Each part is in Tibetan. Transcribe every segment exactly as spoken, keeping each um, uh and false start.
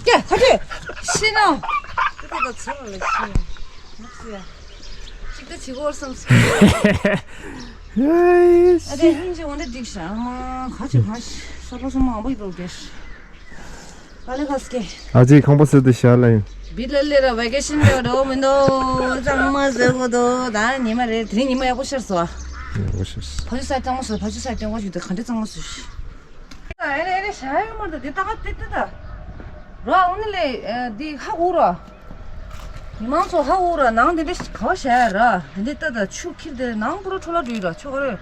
ཡ་ཁ་ཐུག་ཤི་ནོ། ཏི་ཏི་ད་ཚུར་ལ་ཤི་ནོ། ནགས་ཡ། ཅིག་ད་ཅིག་འོར་སམ་སི། ཨ་དེ་ཧིན་ཇི་འོན་ཏེ་འགྲིག་ཤག་ཨ་མ་ཁ་ཅིག་ཁ་ཤི་ས་པ་ས་མ་འབུ་ཡི་འགྲོ་གེ་ཤི། ཨ་ལེ་ཁ་སི་ཀེ། ཨ་ཅིག་ཁང་པ་སི་ཏི་ཤ་ལ་ཡིན། བི་ལ་ལེ་ར་ཝེ་ཀེ་ཤན་ཡོད་འགྲོ་མི་འདུག་གཙང་མ་ཟེར་གོ་འདུག་ད་ཉི་མ་རེད། དེ་རིང་ཉི་མ་ཡག་པོ་ཤར་སོང་ཨ། ཡག་པོ་ཤར་སོང་། ཕ་ཆུ་ས་གཙང་མ་སོང་། ཕ་ཆུ་ས་སྟོན་གོ་ཞིག་ད་ག་འདྲ་གཙང་མ་སོང་ཤི། ཨེ་རེ་ཨེ་རེ་ཞ་ཡོད་མ་ད་དེ་ད་ག་དེ་དེ་ད། ར་འོ་ནི་ལེ་འདི་ཧ་གོ་ར། མི་མང་ཚོ་ཧ་གོ་ར་ནང་དེ་འདྲ་ག་བ་ཞ་ཡ་ར། དེ་འདྲ་ད་ད་ཆུ་ཁྱེར་དེ་ནང་པུ་ར་འཕྲོ་ལ་འགྲོ་ཡི་ར་ཆོ་ག་རེ།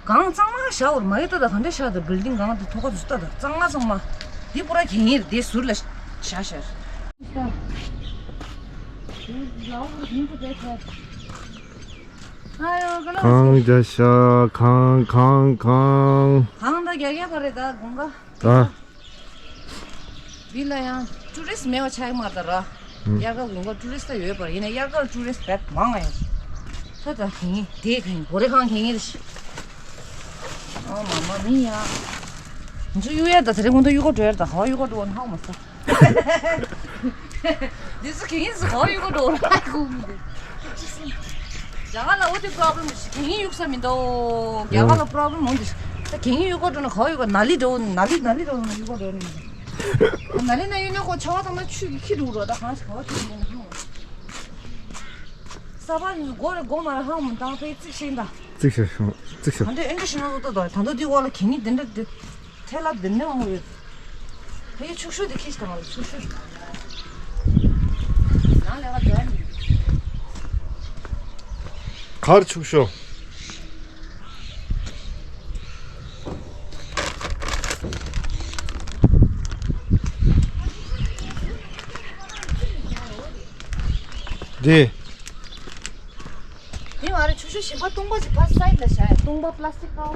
གང་གཙང་མ་ཞ་འོར་མ་ཡི་ད་ད་ག་འདྲ་ཞ་ད་བིལ་ཌིང་གང་དེ་ཐོག་ཁ་དུ་ད་ད་གཙང་མ་གཙང་མ། དེ་པུ་ར་གད་ཡིར་དེ་ཟུར་ལ་ཞ་ཞ། ཨ་ཡོ་ག་ལ། གང་རྒྱ་ཤ་གང་གང་གང་། གང་ད་རྒྱ་རྒྱ་ག་རེ་ད་དགོང་ག་ད། འདི་ལ་ཡང་ཊུ་རི་སི་མེད་པ་ཆགས་ཀྱི་མ་རེད་ད་ར། ཨུམ། དབྱར་ཁ་དགུན་ཁ་ཊུ་རི་སི་ད་ཡོད་པ་རེད། ཡིན་ན་དབྱར་ཁར་ཊུ་རི་སི་བེད་མང་ང་ཡོད། ད་ད་གད་ཡིར་དེ་གད་ཡིར་སྒོ་རེ་གང་གད་ཡིར་རེད་ཤི། ཨ་མ་མ་མི་ཡ། ང་ཚོ་གཡུག་ཡ་ད་དེ་རིང་དགོང་དག་གཡུག་ག་འགྲོ་ཡ་ད་ག་བ་གཡུག་ག་འགྲོ་བ་ཧ་གོ་མ་སོང་། འདི་ཚོ་གད་ཡིར་ཚོ་ག་བ་གཡུག་ག་འགྲོ་བ་ཧ་གོ་མི་འདུག་རྒྱ་གར་ལ་འོ་དེ་པོ་རོབ་ལེམ་ཞིག་གད་ཡིར་གཡུག་ས་མི་འདུག་རྒྱ་གར་ལ་པོ་རོབ་ལེམ་འོ་འདི་ཞིག་ད་གད་ཡིར་གཡུག་ག་འགྲོ་ན་ག་བ་གཡུག་ག་ནཱ་ལི་འགྲོ་ནཱ་ལི་ནཱ་ལི་འགྲོ་ན་གཡུག་ག་འགྲོ་ནི་མི་འདུག་ནཱ་ལི་ན་གཡུག་ན་ཁོ་ཆར་པ་བཏང་ན་ཆུ་གི་ཁྱི་འདུག་རོ། ད་གང་ཞིག་ག་བ་ཁྱི་འདུག་ན་ཧང་། ས་པ་ནི་སྒོ་རེ་སྒོ་མ་རེ་ཧང་མོ་བཏང་ཕའི་རྩིག་ཤིང་ད། རྩིག་ཤ་ཤོང་རྩིག་ཤ། ད་འདི་ཨེ་འདྲ་ཞིག་ན་ཟོ་ཏོ་ད་ད་ད་འདི་འོག་ལ་གད་ཡིར་འདི་འདྲ་འདི་ཐལ་ལ་འདི་འདྲ་འོང་ཡོད། ཕའི་ཕྱུགས་ཤོག་འདི་ཁྱི་ཞིག་དང་ལ་ཕྱུགས་ཤོག་ནང་ལས་ཀ་འདྲ་མི་གར་ཕྱུགས་ཤོག་འདི། འདི་མ་རེད། ཆུ་ཤུར་ཞིམ་པ་སྟོང་པ་ཅིག་ཕར་སའིཌ་ལ་བཞག་ཡ། སྟོང་པ་པ་ལ་སི་ཊིག་ཁའོ།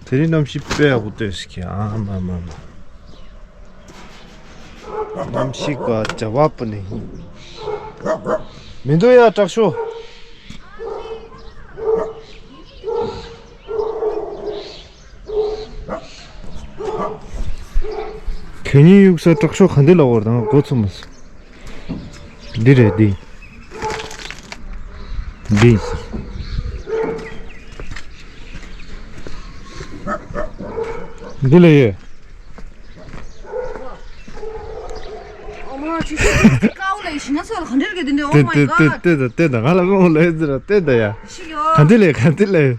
དེ་རིང་གནམ་གཤིས་དཔེ་ཡག་པོ་སྟོན་ཟེར་གི། ཨ་མ་མ་མ། གནམ་གཤིས་ཀ་ཇ་བ་པ་ནི། མི་འདུག་ཡ་དྲག་ཤོས། གད་སྙིགས་གཡུག་ས་དྲག་ཤོས་ག་འདི་ལ་འོར་དང་མགོ་ཚོམ་མ་སོང་། འདི་རེད་འདི། འདི། འདི་ལ་ཡོད། ཨོ་མ་ཆུ་ཆུ་ཀའུ་ལ་ཡི་ཤི་ན་ཚོ་ལ་ག་འདྲ་གི་འདི་འདྲ། Oh my God། ཏེ་ཏེ་ཏེ་ད་ཏེ་ད་ང་ལ་མོ་ལ་ཡི་ཟེར་ཏེ་ད་ཡ། ཤི་ཡོ། ག་འདི་ལ་ག་འདི་ལ།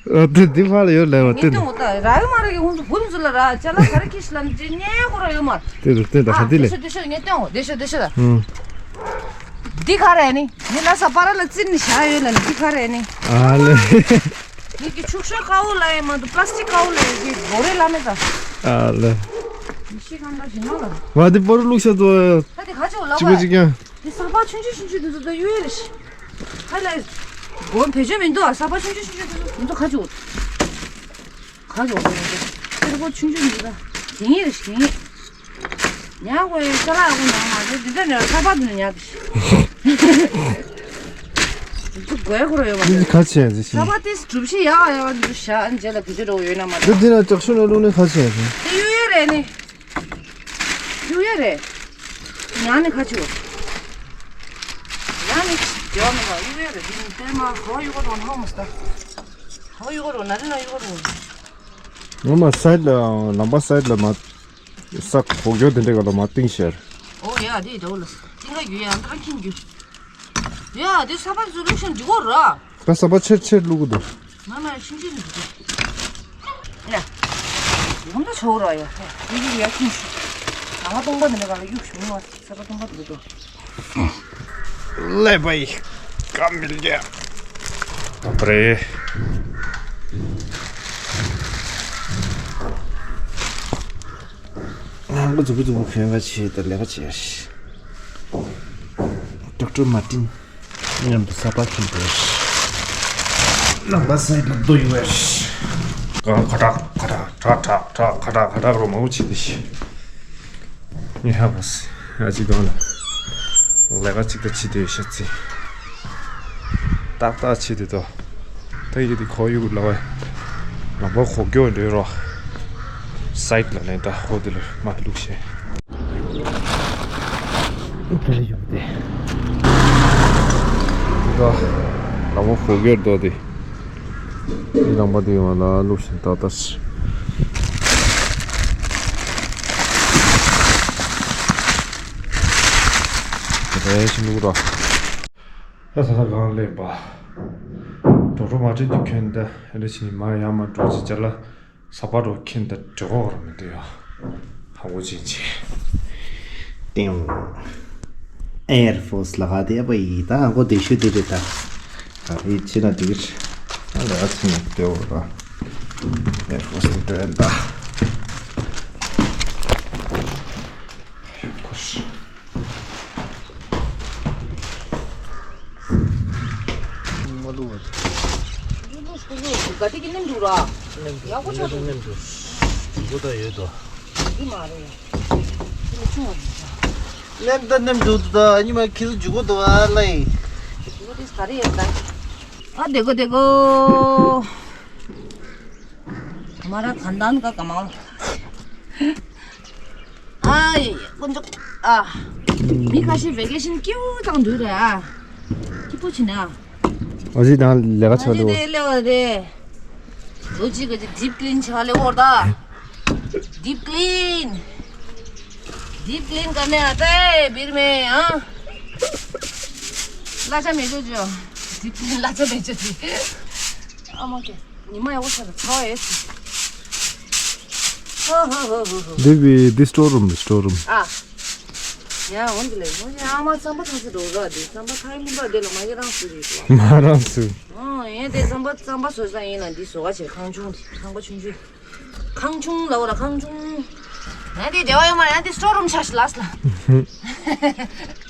ཨ་ཏེ་འདི་ཕ་ལ་ཡོད་ལ་བ་ཏེ་ད། ངས་ཏོང་ད་ར་ཡོ་མ་ར་གི་ཧུན་ཚུ་བུན་ཚུ་ལ་ར་ཅ་ལ་ག་ར་ཁི་ཤི་ལ་ནི་ཅི་ཉེ་གོ་ར་ཡོ་མ། ཏེ་ད་ཏེ་ད་ག་འདི་ལ། ཨ་ཏེ་ཤོ་ཏེ་ཤོ་ངས་ཏོང་ཏེ་ཤོ་ཏེ་ཤོ་ད། ཨུམ། འདི་ག་རེ་ནི་ངས་ལ་ས་པ་ར་ལ་ཙིར་ནི་ཤ་ཡོད་ལ་ནི་འདི་ག་རེ་ནི། ཨ་ལེ། ངེད་ཀྱི་ཕྱུགས་ཤོག་ཀའུ་ལ་ཡི་མ་འདུག་པ་ལ་སི་ཊིག་ཀའུ་ལ་ཡི་གི་སྒོ་རེ་ལ་མེད་ད། ཨ་ལེ། མི་ཤི་གང་འདྲ་ཞིག་ནོ་ལ། མ་དེ་པོ་རུ་བླུགས་ཤ་དོ། ད་དེ་ག་ཅིག་ལ་ཅི་གོ་ཅི་ཀྱང་། དེ་ས་པ་ཆུང་ཆུང་ཆུང་ཆུང་དེ་ཚོ་ད་གཡུག་ཡས་རེད་ཤི། ཧ་ལས། སྒོ་བེད་སྤྱོད་མི་འདུག་ཨ། ས་པ་ཆུང་ཆུང་ཆུང་ཆུང་དེ་ཚོ་དེ་ཚོ་ག་ཅིག་ག་ཅིག་དེ་ཚོ་ཆུང་ཆུང་མི་འདུག་ད། དེ་ངེས་རེད་ཤི་དེ་ངེས། ཉག་གོ་ཡི་ས་ལ་ཨ་ཁུ་ནང་མ་ཟེར་འདི་འདྲ་ནས་ས་པ་འདི་ནས་ཉག་གི་ཤི། འདི་དགོས་ཁོ་ར་ཡོད་མ་རེད། འདི་ཁ་ཆེ་ཟེར་ཤི། ས་པ་དེ་གྲུབ་ཤི་ཡག་ཡག་འདི་ཤ་ཨན་རྗེས་ལ་བེད་སྤྱོད་འགྲོ་ཡོད་ན་མ་འདི་རེད། འདི་ན་ལྕགས་ཤོ་ནས་བླུགས་ནས་ཁ་ཆེ་ཟེར། དེ་གཡུག་ཡས་རེད་ནི། གཡུག་ཡས་རེད། ཉག་ནི་ཁ་ཆེ་བ། ཉག་ནི་རྒྱ་མི་ལ་གཡུག་ཡས་རེད། འདི་ནི་ཏེ་མ་ག་བ་གཡུག་ག་འགྲོ་ན་ཧ་མ་སྟ། ག་བ་གཡུག་ག་འགྲོ་ན་རི་ན་གཡུག་ག་འགྲོ། ངོ་མ་སའིཌ་ལ་ལམ་པ་སའིཌ་ལ་མ། ས་གོ་རྒྱུ་དེ་འདྲ་ག་ལ་མ་བཏིང་ཤར། ཨོ་ཡ་དེ་འདྲ་བོ་ལ་བཏིང་ག་རྒྱུ་ཡ་འདྲ་ཁྱིམ་རྒྱུ། ཡ་དེ་ས་པ་ཚོ་བླུགས་ཤིང་འགྲིག་གོ་ར། ད་ས་པ་ཆེར་ཆེར་བླུག་གི་འདུག་ང་མ་ཤིང་ཆེར་འགྲིག་གོ། ཡ། ཡོང་ད་ཆོག་ར་ཡ། ཡ་ཡ་ཁྱིམ་ཤུ། ང་ལ་སྟོང་པ་དེ་འདྲ་ག་ལ་གཡུག་བྱུང་བ་ས་པ་སྟོང་པ་དེ་འདྲ་འདུག་ལེ་བའི་ཀམ་མིལ་གྱ། ཨ་པ་རེ། ང་འཛུགས་འཛུགས་ཁྱོད་ཀ་ཆེ་ད་ལས་ཀ་བྱེད་ཡ་ཤི། ཌོག་ཊར་མར་ཊིན་མཉམ་དུ་ས་པ་ཁྱིམ་དུ་ཡ་ཤི། ལམ་པ་སའིཌ་ལ་རྡོ་ཡོད་ཡ་ཤི། ཁ་ཁ་ཁྲག་ཁ་ཁྲག་ཁྲག་ཁྲག་ཁྲག་ཁ་ཁྲག་ཁ་ཁྲག་རོ་མང་པོ་བྱེད་དེ་ཤི། ངས་ཧ་གོ་སི་ཨ་ཅི་གང་ལ་ལས་ཀ་ཅིག་ད་བྱེད་དེ་ཤ་ཚི། ཏག་ཏག་བྱེད་དེ་དོ། ད་ཡི་དེ་ཁོ་ཡུག་ལ་བས་ལམ་པ་གོག་གྱོ་འདྲེ་རོ། སའིཌ་ལ་ལེན་ད་ཧོ་དེ་ལ་མ་བླུགས་ཤེས། དེ་ལ་ཡོང་དེ། དེ་ག་ལ་མོ་ཧོ་གེར་དོ་དེ། དེ་རང་པ་དེ་ཡོང་ལ་བླུགས་ཤིང་ད་ལྟ། དེ་ཤིང་བླུགས་ར། ད་ས་ས་གང་ལེགས་པ། འགྲོ་འགྲོ་མ་བྱེད་དུས་ཁྱོད་འདི་རེ་ཞིག་མ་ཡང་མ་འགྲོ་ཅི་བྱ་ལ། ས་པ་རོ་ཁྱིམ་དུ་འགྲོ་གོ་ར་མི་འདུག་ཡ། ཧ་གོ་ཅིག་ཅིག་ཏེང་། ཨེར་ཕོར་སི་ལ་ག་དེ་པ་ཡི་ད་ཧ་གོ་དེ་ཤུ་དེ་རེད་ད། ད་རེད་ཅི་ན་དེ་གིར། ཨ་ལ་ཨ་ཚི་ན་དེ་འོ་ར། ཨེར་ཕོར་སི་དེ་དེ་རེད་ད། ཨེར་ཕོར་སི། མ་ལུ་བ། ག་ཏི་གི་ནེམ་འདུག་ར། ཡག་པོ་ཆགས་འདུག་ནེམ་འདུག་འཇུག་གོ་ད་ཡོད་དོ། འདི་མ་རེད། འདི་ལ་ཆུང་བ་འདུག་ནེམ་ད་ནེམ་འདུག་ད་ཉི་མ་ཁྱི་ལ་འཇུག་གོ་འདུག་ཨ་ལ་ཡི། འཇུག་གོ་དེ་ག་རེ་ཡོད་ད། ཨ་དེ་གོ་དེ་གོ། མ་ར་གན་དན་ག་ག་མ། ཨ་ཡེ་ཀུན་ཅོག་ཨ། མི་ཁ་ཤས་བེ་ཀེ་ཤན་སྐྱིད་པོ་བཏང་འདུག་ར། སྐྱིད་པོ་བྱེད་ན། ཨོ་ཇི་དང་ལས་ཀ་ཆ་ཨ་ལུ། ལས་ལས་བ་རེད། ལོ་གཅིག་གི་ཌིབ་ཀི་ལིན་བྱ་ལས་འོར་ད། ཌིབ་ཀི་ལིན། ཌིབ་ཀི་ལིན་ཀར་ནེ་ཨ་ཏེ་བིར་མེ་ཨ། གླ་ཆ་མེད་ཅོ་ཅོ། ཌིབ་ཀི་ལིན་གླ་ཆ་མེད་ཅོ་ཅི། ཨ་མ་ཀེ། ཉི་མ་ཡག་པོ་ཆགས་ལ་ཚ་བ་ཡོད་སྲིད། ཧོ་ཧོ་ཧོ་ཧོ་ཧོ། འདི་བི་འདི་སི་ཊོར་རུམ་སི་ཊོར་རུམ། ཨ། ཡ་འོན་ཏེ་ལེ་འོན་ཏེ་ཨ་མ་རྩམ་པ་ཐང་སི་འགྲོ་ར་འདི་རྩམ་པ་ཐང་ཡིན་པ་འདི་ལ་མ་གི་རང་སུ་རེད་ལ། མ་རང་སུ། ཨོ་ཡ་དེ་རྩམ་པ་རྩམ་པ་བཟོ་ས་ཡིན་ལ་འདི་བཟོ་ག་བྱེད་ཁང་ཆུང་དེ་ཁང་པ་ཆུང་ཆུང་། ཁང་ཆུང་ལ་འོ་ར་ཁང་ཆུང་། ཡ་དེ་བདེ་བ་ཡོད་མ་རེད་ཡ་དེ་སི་ཊོར་རུམ་ཆགས་ཤི་ལ་སི་ལ།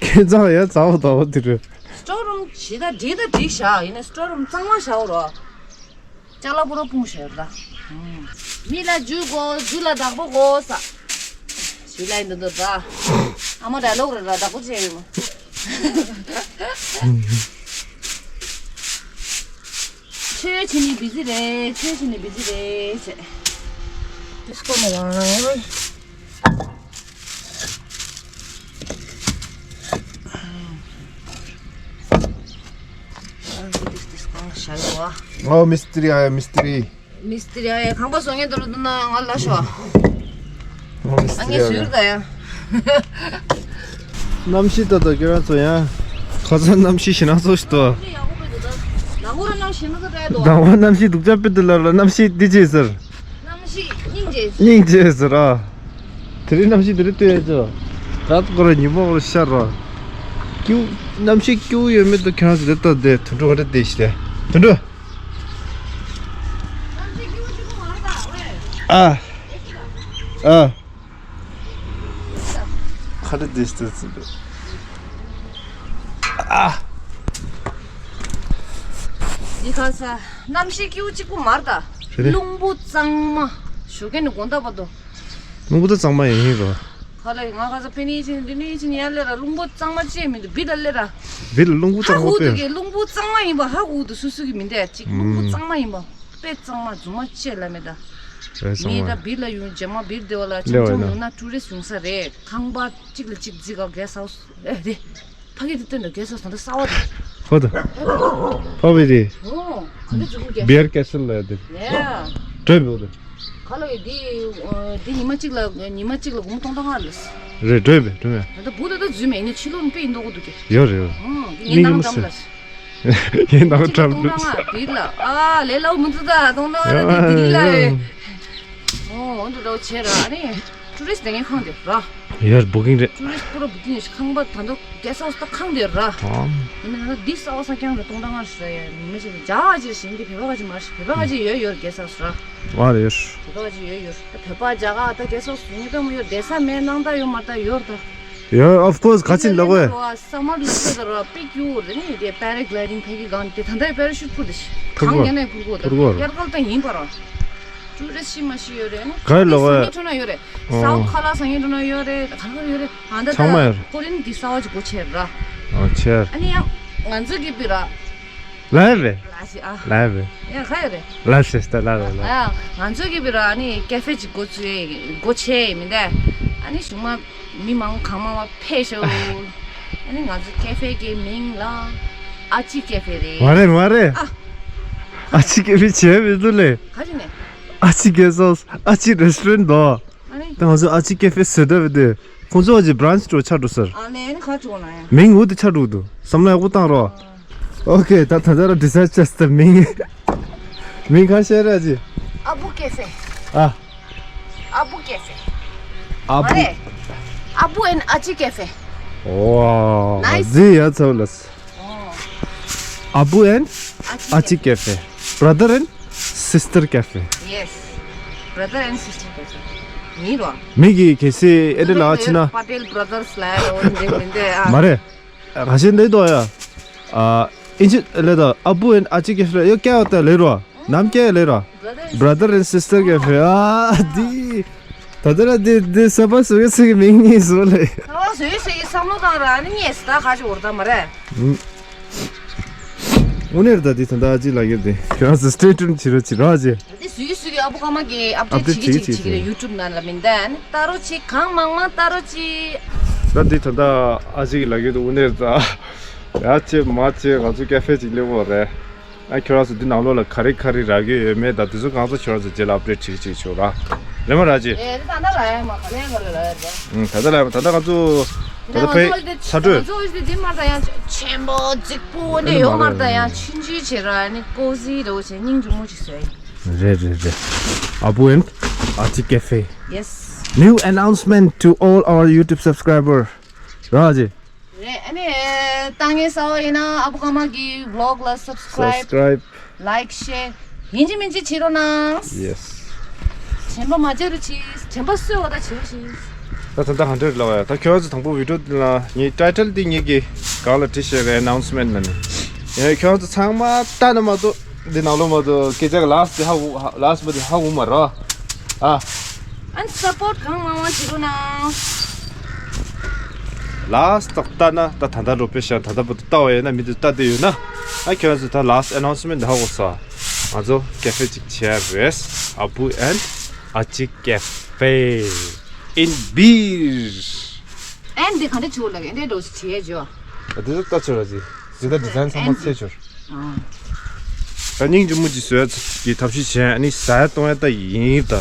ཁྱེད་ཚང་ཡ་ཚ་བ་ད་བ་དེ་རེད། སི་ཊོར་རུམ་ཇི་ལྟར་འགྲིག་ད་འགྲིག་བཞག་ཡིན་ན་སི་ཊོར་རུམ་གཙང་མ་བཞག་རོགས། ཅ་ལག་པུ་རོ་སྤུངས་བཞག་ར། མི་ལ་རྒྱུ་དགོས་རྒྱུ་ལ་བདག་པོ་དགོས་ས། ཞུ་ལ་ཡིན་འདུག་འདུག་ར། ཨ་མ་ར་ལོག་ར་ར་བདག་པོ་བྱས་ཡོད་མ། ཆོས་བྱེད་ནི་བི་ཛི་རེད་ཆོས་བྱེད་ནི་བི་ཛི་རེད་ཟེར། དེ་སྐོར་ནས་ཡང་། ཨོ་མིསྟི་རི་ཨ་ཡ་མིསྟི་རི། མིསྟི་རི་ཨ་ཡ་ཁང་པ་བཟོ་མཁན་དུ་ལ་འདུག་ན་ང་ལ་ཤོག་ཨོ་མིསྟི་ཨ་རི་ངས་ཨ་ཡ། ཟུར་ད་ཡ། གནམ་གཤིས་ད་ལྟ་ཁྱེད་རང་ཚོ་ཡང་ཁ་སང་གནམ་གཤིས་ཞེ་ན་ཚོ་ཞིག་ཏོ། ནང་ཁོ་ར་གནམ་གཤིས་ན་ཚོ་རེད་དོ། ནང་བ་གནམ་གཤིས་སྡུག་ཅག་པི་ཏི་ལ་ལ་གནམ་གཤིས་འདི་ཅི་ཟེར། གནམ་གཤིས་སྙིང་རྗེ། སྙིང་རྗེ་ཟེར་ར། དེ་རིང་གནམ་གཤིས་དེ་རིང་ལྟོས་ཡ་ཅོ། ར་ཀོ་ར་ཉི་མ་ཀོ་ར་ཤར་ར། སྐྱིད། གནམ་གཤིས་སྐྱིད་པོ་ཡོད་མེད་དུ་ཁྱེད་རང་ཚོ་དེ་ལྟ་དེ་དུད་འགྲོ་ག་རེ་བསྡད་ཤི་དེ། དུད་འགྲོ། ཨ། ཨ། ཁ་རེ་བསྡད་ཤི་དེ་ཚོ་དེ། ཨ། འདི་ག་ས། གནམ་གཤིས་སྐྱིད་པོ་གཅིག་པུ་མ་རེད་ད། རེད། རླུང་བུ་གཙང་མ། ཞོགས་ཀས་ནས་དགོང་དག་བར་དུ། རླུང་བུ་ད་གཙང་མ་ཡིན་ཡིན་རོ། ག་ལ་ཡིན་ང་ག་ས་ཕེ་ནི་ཡིན་ཕེ་ནི་ཡིན་ཡ་ལེ་ར་རླུང་བུ་གཙང་མ་ཅི་མི་འདུག་བི་ད་ལེ་ར། བི་ལ་རླུང་བུ་ཧ་གཙང་མ་གུ་དུ་པེ། གི་རླུང་བུ་གཙང་མ་ཡིན་པ་ཧ་གུ་དུ་སུ་སུ་གི་མི་འདུག་ཅིག་རླུང་བུ་ཨུམ། གཙང་མ་ཡིན་པ། དཔེ་གཙང་མ་རྫུན་མ་ཅི་ལ་མེད་ད། རེད་གཙང་མ། ངས་ད་བི་ལ་ཡོང་རྗེས་མ་བིར་དེ་བ་ལ་ཆམ་ལེ་བ་ཆམ་ཡིན་ན། ཡོང་ན་ཊུ་རི་སི་ཡོང་ས་རེད་ཁང་པ་གཅིག་ལ་གཅིག་རྫི་ག་གེ་སི་ཧའུ་སི་ཨེ་རེད། ཕ་གི་དེ་སྟོན་ད་གེ་སོ་ས་འདི་ས་བ་དེ། ཧོ་ད། ཧོ་བི་རི། ཨོ། ག་འདི་ཙུག་གེ། བི་ཡར་ཀེ་སལ་ལ་དེ། ཡ། བྲོས་བོ་དེ། ག་ལ་ཡི་འདི། འདི་ཉི་མ་གཅིག་ལ་ཉི་མ་གཅིག་ལ་སྒོར་མོ་སྟོང་ཕྲག་ལྔ་ལ། རེད་བྲོས་བོ་བྲོས་བོ། ད་ལྟ་བུ་ད་ལྟ་འཛུལ་མེད་ནི་ཕྱི་ལོགས་ནི་དཔེ་ཡིན་མདོག་གོ་འདུག་གེ། ཡོད་རེད་ཡོད། ཨོ། ངའི་ནང་འགྲམ་ལ། ངའི་ནང་འགྲམ་ལ། སྟོང་ཕྲག་ལྔ་འདི་ལ་ཨ་ལས་ལའུ་མི་འདུག་ད་སྟོང་ཕྲག་ལྔ་འདི་ལ་རེད། ཨོ་འོན་ཏེ་ལའུ་བྱས་ར་ཨ་ནི། ཊུ་རི་སི་ཊི་སྡོད་མཁན་ཁང་དེ་ར། ཡར་བུ་ཀིང་རེད། ཊུ་རི་སི་ཊི་པུ་ར་བུ་ཀིང་ཡོད་ཤི་ཁང་པ་ད་དུང་གེ་སི་ཧའུ་སི་ད་ཁང་དེ་ར། ཨམ། ཡིན་ན་ད་འདི་ས་བ་ས་རྐྱང་ར་སྟོང་ཕྲག་ལྔ་ཞིག་ར་ཡ་ཉི་མ་ཞིག་ལ་རྒྱ་གར་ཅིག་ཞིག་འདི་བོད་པ་ག་ཅིག་མ་རེད་བོད་པ་ག་ཅིག་ཡོད་ཡོད་གེ་སི་ཧའུ་སི་ར། ཨ་རེད་ཡོད། བོད་པ་ག་ཅིག་ཡོད་ཡོད་ད་བོད་པ་རྒྱ་གར་ད་གེ་སི་ཧའུ་སི་ཉེ་དོ་མོ་ཡོད་བསྡད་ས་མེད་སྣང་དག་ཡོད་མ་རེད་ད་ཡོད་ར་ད། ཡ་of course ག་ཅིག་ལབ་དགོས། ས་མར་ལ་ཚོད་ད་ར་པིག་ཡོད་རེད་ནི་དེ་པེ་ར་གི་ལའི་ཌིང་ཕ་གི་གང་དེ་ད་ལྟ་པེ་ར་ཤུ་ཊི་འཕུར་དེ་ཤི་འཕུར་གང་གོ་ཉན་ན་འཕུར་གོ་ད་འཕུར་གོ་དབྱར་ཁ་ལ་ད་ཡིན་པ་ར། ཊུ་རི་སི་ཊི་ཤི་མ་ཤི་ཡོད་རེད་ནི། ག་རེ་ལབ་དགོས། སང་ཉིན་ཁྲོ་ན་ཡོད་རེད། ཨོ། སའུ་ཐི་ཁ་ལ་སང་ཉིན་ཁྲོ་ན་ཡོད་རེད། ག་རེ་ཡོད་རེད། ཨ་ད་ཚང་མ་ཡོད་རེད། ཀོ་རི་ཡན་འདི་གསར་པ་ཅིག་སྒོ་ཕྱེ་ར། ཨོ་ཕྱེ། ཨ་ནི་ཡང་ང་ཚོ་གི་པི་ར། ལབ་པས། ལ་ཞིག་ཨ། ལབ་པས། ཡང་ཁ་ཡོད་རེད། ལ་ཞིག་ད་ལ་ལ་ལ། ཨ་ང་ཚོ་གི་བི་ར་ཨ་ནི་ཀེ་ཧྥེ་ཅིག་འགོ་ཚུགས་ཡས་འགོ་ཆེ་ཡས་མི་འདས། ཨ་ནི་གཞུག་མ་མི་མང་གང་མང་མ་ཕེབས་ཤོག་ཨ་ནི་ང་ཚོ་ཀེ་ཧྥེ་གི་མིང་ལ་ཨ་ཅི་ཀེ་ཧྥེ་རེད། མ་རེད་མ་རེད། ཨ། ཨ་ཅི་ཀེ་ཧྥེ་བྱས་མི་འདུག་ལེ། ག་རེ་ནས། ཨ་ཅི་གེ་སོ་ཨ་ཅི་རེ་སི་ཊོ་རན་དོ། ཨ་ནི། ད་ང་ཚོ་ཨ་ཅི་ཀེ་ཧྥེ་ཟེར་འདྲ་བའི་དེ། ཁོང་ཚོ་ཨ་ཅི་བྷི་རན་ཆི་འགྲོ་ཆགས་འགྲོ་ཟེར། ཨ་ལས་ནི་ཁ་བྱུང་ན་ཡང་། མིང་འུ་དེ་ཆགས་འགྲོ་འདུག་བསམ་བློ་ཡག་པོ་བཏང་རོགས། ཨོ་ཁེ། ད་ད་ད་ལ་ཌི་སའིཌ་བྱས་ཟེར་མིང་། མིང་ག་ཤེས་ར་ཅི། ཨ་བུ་ཀེ་ཧྥེ། ཨ། ཨ་བུ་ཀེ་ཧྥེ། ཨ་བུ། མ་རེད། ཨ་བུ་ཨེན་ཨ་ཅི་ཀེ་ཧྥེ། ཝའོ། Nice. ཟི་ཡ་ཚོ་ལ། ཨ་བུ་ཨེན་ཨ་ཅི་ཀེ་ཧྥེ། Brother and sister cafe. Yes. Brother and sister cafe. མི་རོ། མི་གི་གལ་སྲིད་ཨེ་འདྲ་ལ་ཕྱིན་ན། པ་ཏེལ་བྷ་ར་དར་སི་ལ་ཡོད་འདི་མི་འདི་ཨ། མ་རེད། ག་ཤེད་འདི་དོ་ཡ། ཨ། ཨིན་ཇི་ལེ་དོ། ཨ་བུ་ཨེན་ཨ་ཅི་ཀེ་ཧྥེ་ཡོ་ཀེ་ཨོ་ཏ་ལེ་རོ། ནམ་ཀེ་ལེ་རོ། Brother and sister cafe. ཨ་དི། ད་ལྟ་ར་འདི་འདི་ས་པ་སུ་གི་སུ་གི་མིང་ནི་སུ་ལེ། ད་བ་སུ་ཡི་སུ་ཡི་བསམ་བློ་བཏང་ར་ནི་ངས་སུ་ད་ཁ་ཅིག་འོར་ད་མ་རེད། དངོས་གནས་ར་ད་འདི་ད་ལྟ་ཅི་ལ་གེར་དེ་ཁྱོད་རང་ཚོ་སི་ཊེ་ཊུན་བྱེད་རོགས་བྱེད་རོགས་བྱེད། ད་འདི་སུ་ཡི་སུ་གི་ཨ་བུ་ཀ་མ་གི་ཨབ་ཌེཊ་ཨབ་ཌེཊ་བྱེད་ཀྱི་བྱེད་ཀྱི་བྱེད་ཀྱི་རེད། ཡུ་ཊུབ་ནང་ལ་མིན་ད་ནི་ལྟ་རོགས་བྱེད། གང་མང་མང་ལྟ་རོགས་བྱེད། ད་འདི་ད་ལྟ་ཨ་ཅི་གི་ལ་གེར་དུ་དངོས་གནས་ར་ད་ཡ་ཅེ་མ་ཅེ་ང་ཚོ་ཀེ་ཧྥེ་ཅིག་སླེབས་འོ་རེད། ཨ་ཁྱོད་རང་ཚོ་འདི་ནང་ལོགས་ལ་ག་རེ་ག་རེ་རག་གི་ཡོད་མེད་དང་དེ་ཚོ་གང་ཚོ་ཁྱོད་རང་ཚོ་རྗེས་ལ་ཨབ་ཌེཊ་བྱེད་ཀྱི་བྱེད་ཀྱི་ཆོག་ར། རེད་མ་ར་ཅི། ཨེ་ད་ད་ལ་ཡ་མ་ག་ལེ་ག་ལེ་ལ་ཡ་ར། ཨུམ་ད་ད་ལ་ཡ་མ་ད་ད་ང་ཚོ་ད་ད་ཕའི་ཚ་དྲོད། ང་ཚོ་འདི་མ་ད་ཡང་ཆེན་པོ་རྫིག་པོ་འདི་ཡོད་མ་ད་ཡང་ཆུང་ཆུང་བྱེད་ར་ནི་ཀོ་ཟི་རོ་བྱེད་སྙིང་རྗེ་མོ་ཅིག་བཟོས་ཡིན། རེད་རེད་རེད། ཨ་བུ་ཨེན་ཨ་ཅི་ཀེ་ཧྥེ། Yes. New announcement to all our YouTube subscriber. ར་ཅི། རེད། ཨ་ནི་ལྟ་མཁན་གསར་པ་ཡིན་ན་ཨ་བུ་ཀ་མ་གི་ཝི་ལོག་ལ་སབ་སི་ཀ་རའིབ། སབ་སི་ཀ་རའིབ། ལའིཀ་ཤེར་ཡིན་གཅིག་མིན་གཅིག་བྱེད་རོགས་གནང་། ཡེ་སི། དྲན་པ་མ་བརྗེད་རོགས་གྱིས། དྲན་པ་གསོས་པ་ད་བྱེད་རོགས་གྱིས། ད་ད་ད་གང་འདྲ་ལབ་ཡ། ད་ཁྱོད་ཚོ་དང་པོ་བི་ཌི་ཡོ་འདི་ལ་ངའི་ཊའི་ཊལ་འདི་ངེད་ཀྱི་སྒང་ལ་བྲིས་བཞག་གི་ཨ་ནའུན་སི་མེན་ཊི་ནང་ནས། ཡང་ཁྱོད་ཚོ་ཚང་མ་ལྟ་ན་མ་གཏོགས་འདི་ནང་ལོགས་མ་གཏོགས་སྐད་ཆ་གི་ལཱ་སི་ཊི་འདི་ཧ་གོ་ཧ་ལཱ་སི་ཊི་པ་འདི་ཧ་གོ་མ་རེད། ཨ། ཨན་སབ་པོར་ཊི་གང་མང་མང་བྱེད་རོགས་གནང་། ལཱ་སི་ཊི་ལྟ་ན་ད་ད་ལྟ་རོ་པེ་ཤ་ད་ལྟ་བུ་ལྟ་བ་ཡིན་ན་མི་འདི་ལྟ་བསྡད་ཡོད་ན། ཨ་ཁྱོད་ཚོ་ད་ལཱ་སི་ཊི་ཨ་ནའུན་སི་མེན་ཊི་འདི་ཧ་གོ་སོང་། ང་ཚོ་ཀེ་ཧྥེ་གཅིག་བྱས་རེད། ཨ་བུ་ཨེན་ཨ་ཅི་ཀེ་ཧྥེ་ཨིན་བིར། ཨེན་འདི་ག་འདྲ་བྱེད་དགོས་ལབ་ཀྱི་ཨེ་འདྲ་འགྲོ་ཞིག་བྱེད་ཡས་བྱོས། ཨ་དེ་ཚོ་ལྟ་ཆོག་ར་ཅི། ཇི་ལྟར་ཌི་ཛའིན་ཚང་མ་ཨེན་འཚོལ་ཆོག་ཨ། ད་སྙིང་རྗེ་མོ་ཅིག་བཟོ་ཡ་གི་ཐབས་ཤེས་བྱས། ཨ་ནི་ཟ་ཡ་བཏུང་ཡ་ད་ཡིན་ད།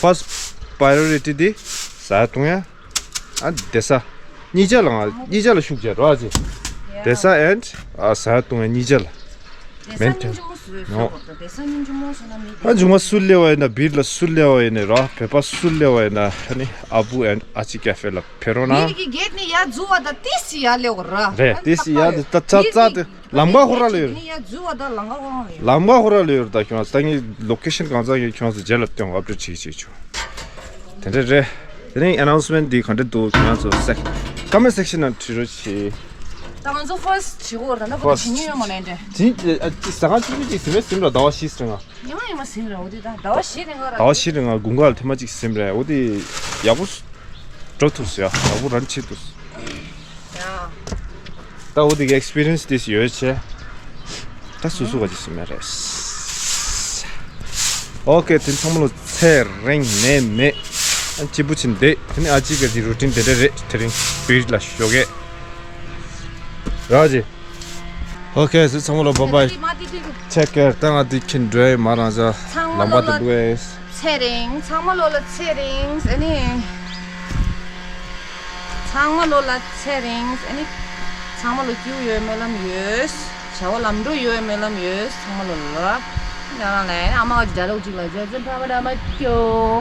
ཕར་སི་ཊི་པ་རའི་ཡོ་རི་ཊི་དེ་ཟ་ཡ་བཏུང་ཡ། ཨ་བསྡད་ས། གཉིས་ཆ་ལ་ང་གཉིས་ཆ་ལ་ཤུགས་རྒྱག་རོགས་ཨ་ཅེ། བསྡད་ས་ཨེན་ཨ་ཟ་ཡ་བཏུང་ཡ་གཉིས་ཆ་ལ། བསྡད་ས་སྙིང་རྗེ་མོ་བཟོས་ཤོག་བསྡད་ས་སྙིང་རྗེ་མོ་བཟོས་ན་མི་ཨ་བདེ་མཇུག་མ་སུ་སླེབས་པ་ཡིན་ན་བིར་ལ་སུ་སླེབས་པ་ཡིན་ནའི་རོ། བོད་པ་སུ་སླེབས་པ་ཡིན་ན་ཨ་ནི་ཨ་བུ་ཨེན་ཨ་ཅི་ཀེ་ཧྥེ་ལ་ཕེབས་རོགས་གནང་། མི་གི་གེ་ཊི་ནས་ཡར་འཛུལ་བ་དང་ཏི་སི་ཡར་སླེབས་དགོས་ར། རེད། ཏི་སི་ཡར་དེ་ད་ཚ་ཚ་དེ་ལམ་ཁ་ཧུ་ར་ལ་ཡོད་རེད། ལམ་ཁ་ཧུ་ར་ལ་ཡོད་རེད། ད་ཁྱོད་ཚོ་ད་ངའི་ལོ་ཀེ་ཤན་གང་ཚང་ཡོད་ཁྱོད་ཚོ་རྗེས་ལ་སྟོན་ཨབ་ཌེཊ་བྱེད་ཀྱི་བྱེད་ཀྱི་ཆོག་དེ་འདྲ་རེད། དེ་རིང་ཨ་ནའུན་སི་མེན་ཊི་འདི་ག་འདྲ་འདུག་ཁྱོད་ཚོ་སེག་ཀོ་མེན་ཊི་སེག་ཤན་ནང་བྲིས་རོགས་བྱེད། ད་ང་ཚོ་ཕར་སི་ཊི་བྲིས་དགོས་རེད། ད་ནང་པ་ཕར་སི་ཊི་བྲིས་མྱོང་ཡོད་མ་ལན་འདྲ། ཅི་ཨ་ཅི་ཟ་ཁང་ཆུང་ཆུང་ཅིག་ཟིན་མེད་ཟིན་ར་ཟླ་བ་བཞི་ཙམ་ང་། ཉི་མ་ཉི་མ་ཟིན་ར། འོ་དེ་ད་ཟླ་བ་བཞི་རིང་ག་ར། ཟླ་བ་བཞི་རིང་ང་དགུན་ཁ་ལ་ཐེངས་མ་གཅིག་ཟིན་རེད། འོ་དེ་ཡག་པོ་འགྲོ་ཐུབ་སོང་ཡ། ཡག་པོ་རན་བྱེད་ཐུབ་སོང་། ཡ། ད་འོ་དེ་གི་ཨེག་སི་པི་རི་ཡན་སི་དེ་ཡོད་བྱས། ད་སུ་སུ་ག་ཅིག་ཟིན་མེད་རེད། ཨོ་ཁེ། དེ་ཚང་མ་ལོ་ཚེ་རིང་ནད་མེད་སྐྱིད་པོ་ཅིག་བསྡད། དེ་ནི་ཨ་ཅི་ག་ཅི་རུ་ཊིན་དེ་འདྲ་རེད། དེ་རིང་བིར་ལ་ཞོགས་ཀས་ར་ཅི། ཨོ་ཁེ། སུ་ཚང་མ་ལོ་བཱའི་བཱའི། ཊེག་ཀེར། ད་ང་དེ་ཁྱིན་འགྲོ་ཡི་མ་རང་ཚ། ཚང་མ་ལམ་པ་ལོ་དེ་ལ་འགྲོ་ཡི། ཚེ་རིང་། ཚང་མ་ལོ་ལ་ཚེ་རིང་། ཨ་ནི་ཚང་མ་ལོ་ལ་ཚེ་རིང་། ཨ་ནི་ཚང་མ་ལོ་སྐྱིད་པོ་ཡོད་སྨོན་ལམ་ཡོད། བྱ་བ་ལམ་འགྲོ་ཡོད་སྨོན་ལམ་ཡོད། ཚང་མ་ལོ་ལ། ཡང་ན་ལས་ཨ་མ་ག་ཅི་ཌའི་ལོག་ཅིག་ལ་ཇ་ཛ་ཕ་བ་ཌ་མ་ཀྱོ།